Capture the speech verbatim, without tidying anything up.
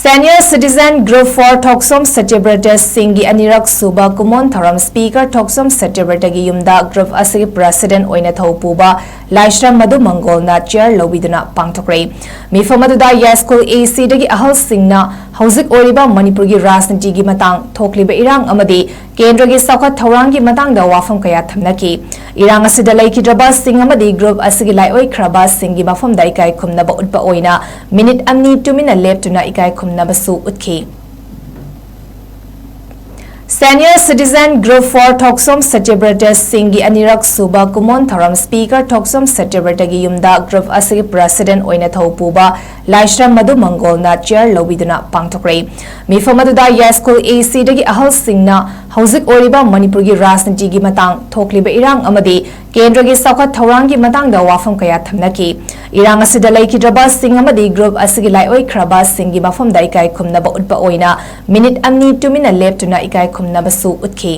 Senior Citizen Group four ꯊꯣꯛꯆꯣꯝ ꯁꯇ꯭ꯌꯕ꯭ꯔꯇ ꯁꯤꯡꯒꯤ ꯑꯅꯤꯔꯛ ꯁꯨꯕ ꯀꯨꯃꯣꯟ ꯊꯧꯔꯝ Speaker ꯊꯣꯛꯆꯣꯝ ꯁꯇ꯭ꯌꯕ꯭ꯔꯇꯒꯤ ꯌꯨꯝꯗ group ꯑꯁꯤꯒꯤ President ꯑꯣꯏꯅ ꯊꯧ ꯄꯨꯕ ꯂꯥꯏꯁ꯭ꯔꯝ ꯃꯙꯨ ꯃꯪꯒꯣꯜꯅ chair ꯂꯧꯕꯤꯗꯨꯅ ꯄꯥꯡꯊꯣꯛꯈ꯭ꯔꯦ꯫ ꯃꯤꯐꯝ ꯑꯗꯨꯗ ꯌꯥꯏꯁ꯭ꯀꯨꯜ A C ꯗꯒꯤ ꯑꯍꯜꯁꯤꯡꯅ ꯍꯧꯖꯤꯛ ꯑꯣꯏꯔꯤꯕ ꯃꯅꯤꯄꯨꯔꯒꯤ ꯔꯥꯖꯅꯤꯇꯤꯒꯤ ꯃꯇꯥꯡ, ꯊꯣꯛꯂꯤꯕ ꯏꯔꯥꯡ ꯑꯃꯗꯤ ꯀꯦꯟꯗ꯭ꯔꯒꯤ ꯆꯥꯎꯈꯠ ꯊꯧꯔꯥꯡꯒꯤ ꯃꯇꯥꯡꯗ ꯋꯥꯐꯝ ꯀꯌꯥ ꯊꯝꯅꯈꯤ꯫ ꯏꯔꯥꯡ ꯑꯁꯤꯗ ꯂꯩꯈꯤꯗ꯭ꯔꯕꯁꯤꯡ ꯑꯃꯗꯤ group ꯑꯁꯤꯒꯤ ꯂꯥꯏꯑꯣꯏꯈ꯭ꯔꯕꯁꯤꯡꯒꯤ ꯃꯐꯝꯗ ꯏꯀꯥꯏ ꯈꯨꯝꯅꯕ ꯎꯠꯄ ꯑꯣꯏꯅ minute ꯑꯅꯤ ꯇꯨꯃꯤꯟꯅ ꯂꯦꯞꯇꯨꯅ ꯏꯀꯥꯏ ꯈꯨꯝꯅꯕꯁꯨ ꯎꯠꯈꯤ꯫ Senior Citizen Group four ꯊꯣꯛꯆꯣꯝ ꯁꯇ꯭ꯌꯕ꯭ꯔꯇ ꯁꯤꯡꯒꯤ ꯑꯅꯤꯔꯛ ꯁꯨꯕ ꯀꯨꯃꯣꯟ ꯊꯧꯔꯝ Speaker ꯊꯣꯛꯆꯣꯝ ꯁꯇ꯭ꯌꯕ꯭ꯔꯇꯒꯤ ꯌꯨꯝꯗ group ꯑꯁꯤꯒꯤ President ꯑꯣꯏꯅ ꯊꯧ ꯄꯨꯕ ꯂꯥꯏꯁ꯭ꯔꯝ ꯃꯙꯨ ꯃꯪꯒꯣꯜꯅ chair ꯂꯧꯕꯤꯗꯨꯅ ꯄꯥꯡꯊꯣꯛꯈ꯭ꯔꯦ꯫ ꯃꯤꯐꯝ ꯑꯗꯨꯗ ꯌꯥꯏꯁ꯭ꯀꯨꯜ A C ꯗꯒꯤ ꯑꯍꯜꯁꯤꯡꯅ ꯍꯧꯖꯤꯛ ꯑꯣꯏꯔꯤꯕ ꯃꯅꯤꯄꯨꯔꯒꯤ ꯔꯥꯖꯅꯤꯇꯤꯒꯤ ꯃꯇꯥꯡ, ꯊꯣꯛꯂꯤꯕ ꯏꯔꯥꯡ ꯑꯃꯗꯤ ꯀꯦꯟꯗ꯭ꯔꯒꯤ ꯆꯥꯎꯈꯠ ꯊꯧꯔꯥꯡꯒꯤ ꯃꯇꯥꯡꯗ ꯋꯥꯐꯝ ꯀꯌꯥ ꯊꯝꯅꯈꯤ꯫ ꯏꯔꯥꯡ ꯑꯁꯤꯗ ꯂꯩꯈꯤꯗ꯭ꯔꯕꯁꯤꯡ ꯑꯃꯗꯤ group ꯑꯁꯤꯒꯤ ꯂꯥꯏꯑꯣꯏꯈ꯭ꯔꯕꯁꯤꯡꯒꯤ ꯃꯐꯝꯗ ꯏꯀꯥꯏ ꯈꯨꯝꯅꯕ ꯎꯠꯄ ꯑꯣꯏꯅ minute ꯑꯅꯤ ꯇꯨꯃꯤꯟꯅ ꯂꯦꯞꯇꯨꯅ ꯏꯀꯥꯏ ꯈꯨꯝꯅꯕꯁꯨ ꯎꯠꯈꯤ꯫